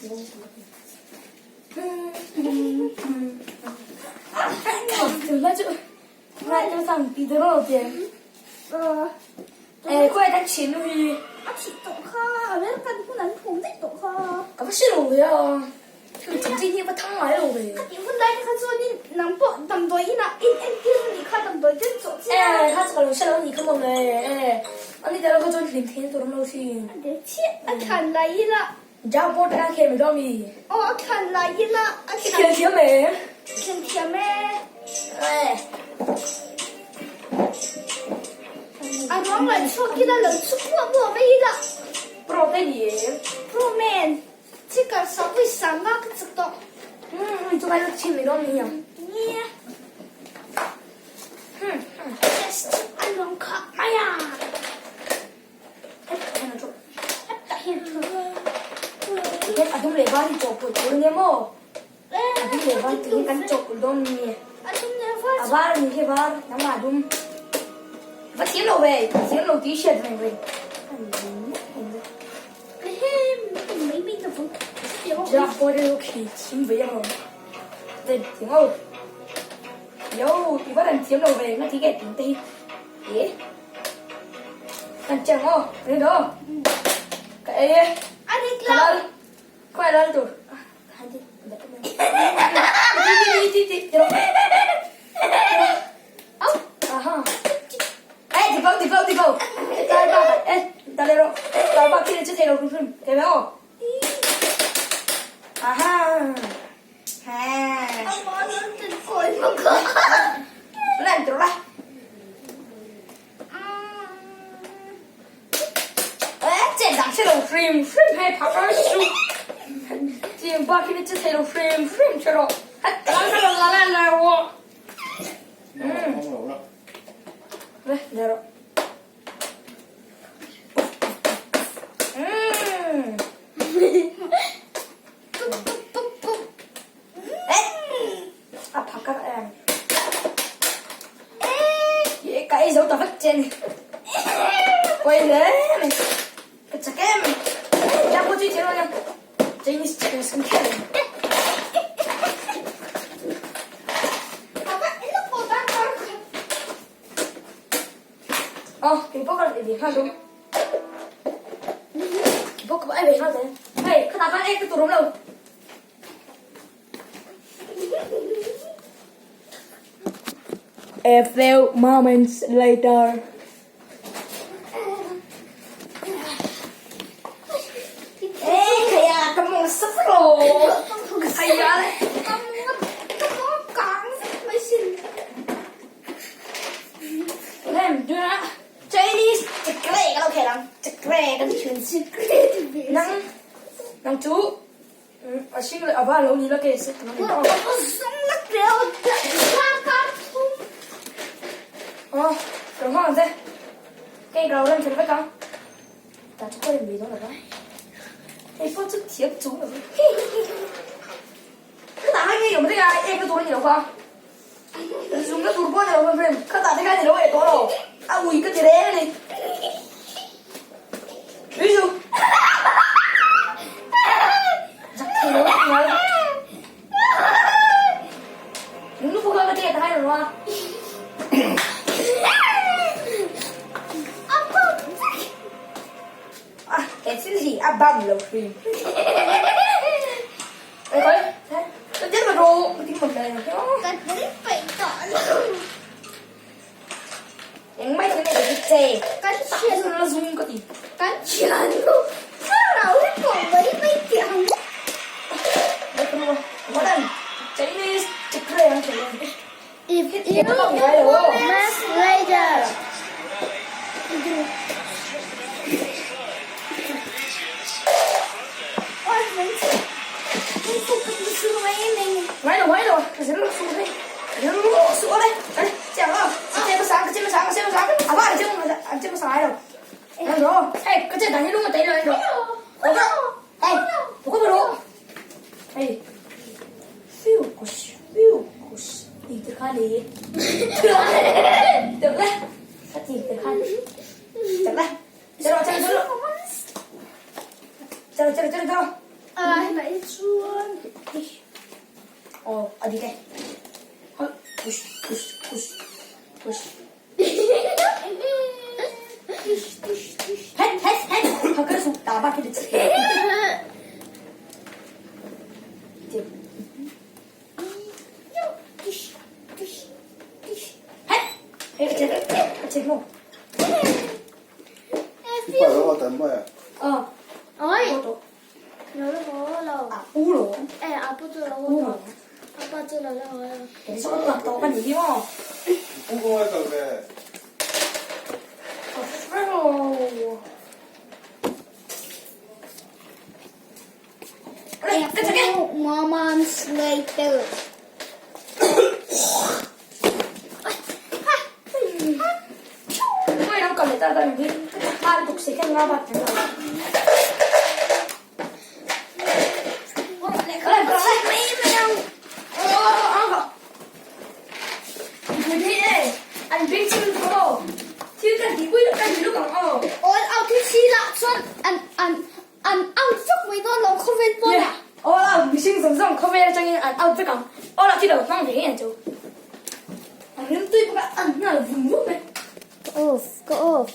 A thih tawh kha, a ber kan hun an phum daih tawh kha. Ka va hre lo ve a, thil chanchin hi va thang ngai lo ve. Ka tih hun lai te kha chuanin nang pawh damdawi inah in entir a nih kha, damdawi ten chawh che a. E, kha chu ka lo hre lo a nih kha maw le, e, ani te lo kha chuan hlim theihna tur awm lo thin. A del chiah, a thlan lai ila. Jaa pawh tan khel mai dawn mi? Aw, a thlan lai ila, a thlan. I khel thiam em? Khel thiam e. E. A ruang rawn chhuak ila lo chhuk muah muah mai ila. Pro te ni em? Pro man, chikar sakui sanga ka chak tawh. Umm, chu kai lo chhin mai dawn mi ang. Nia. Yes, a ruang kha mai a. Hetah hian a thu. Tihian a dum leh var hi chawhpawlh tur a nia maw? A dum leh var tih hi kan chawhpawlh dawn a ni. A dum leh var. A var a ni khi var, nangmah a dum. Va thiam lo ve, thiam lo tih hriat reng reng. Jack pawh rilru khi chhim ve ang rawh. Te thiam ho. Yo, i va rawn thiam lo ve, nga ti nge tun te hi. E. Kan cheng aw, ni do. Ka ei e. A dik lo. Khawi lal tur. Ti ti ti ti rawh. Aha. Ê, dik lo, dik lo, dik lo. Tlai bak, ê, ta le rawh. Tlai bak khi chu thei lo hrim hrim. Thei mai aw. Aha. Ha. Lan tur la. Ê, che dang hre lo hrim hrim hei phak a su. Tiang bak hi chu thei lo hrim hrim hre rawh. Lan la la la la wo. Ve, le rawh. A phak a em. Ka ei zo ta vek che ni. Quay hle mai. Ka chak em. Cha pawh chu i thiam lo nia. Chinese chicken kan khel. Aw, kei pawh ka rawn ei ve nghal dawn. Kei pawh ka ei ve nghal dawn. Hei, khatah khan ek te tur awm lo. A few moments later. Ê, kaya ka mong sa pro. Kaya le. Chinese chakre ka lo khel ang. Chakre kan thian si. Nang nang chu a hring leh a var lo ni la ke se kan ni. Aw, ka hmang ang che. Kei ka lo rem fel vek ang. Ta chu ka rem ve dawn lo va. Hei pawh chu thiam chung lo. Ka dah ngai ngei awm reng a, ek na tur a ni lo kha. Zung na tur pawh a ni lo hrim hrim. Ka dah te kha a ni lo eh tawh lo. A ui ka ti reng a ni. Ui chu. Zak thei lo a ti ngai. Nung nu pawh kha ka ti ta ngai lo a. A, he thil hi a bam lo hrim. Ê coi, tôi chết mà rồi, cái tiếng mình này rồi. Ka tel peih tawh lo. Eng mai thil này cái chè. Kan thian Nó zoom cái gì? kan thian nu thlarau hi pawh mai mai tih ang. Đây cái luôn. Có lần Chinese chakra ang thei. If Cái tiếng nó ngai rồi. Mask Rider. Ngai lo ngai lo, ka zir lo su đây. Zir lo su đây. Ê, chàng ơi, cái chơi có sáng, cái chơi có sáng, cái chơi có sáng. À ba, cái chơi cái chơi có sáng rồi. Anh rồi. Ê, cái chơi đánh luôn mà tay rồi anh rồi. Ê, có cái đồ. Ê. Phiu của phiu của đi từ khai đi. Được đấy. Phát triển từ khai. Được đấy. Chơi rồi, chơi rồi, chơi rồi. Chơi rồi, chơi rồi, chơi rồi. À, vậy. A dik e. Push push push push. Het het het. 他可是打把给你吃。嘿，嘿，这这个。 你爸攞我等咩啊？哦。哎，我有了我了。阿乌罗。哎，阿布做了我。阿爸做了我。你说我多个你哦。乌公喺度嘅。哦。来，跟着跟。妈妈来的。我两个来这个，你他东西跟我把这个。来，过来，过来，没没有。哦，阿个。你睇，俺别听错，听个你贵了，你都讲哦。我เอาที่ชี้ละส่วนอันอันอันเอาฟุกไว้นอนลงคอมเมนต์บนอ่ะ 我啦，微信上上可别将伊按按这讲，我啦记得放电影就。啊，你对不个按那稳稳的。 off ก็ off.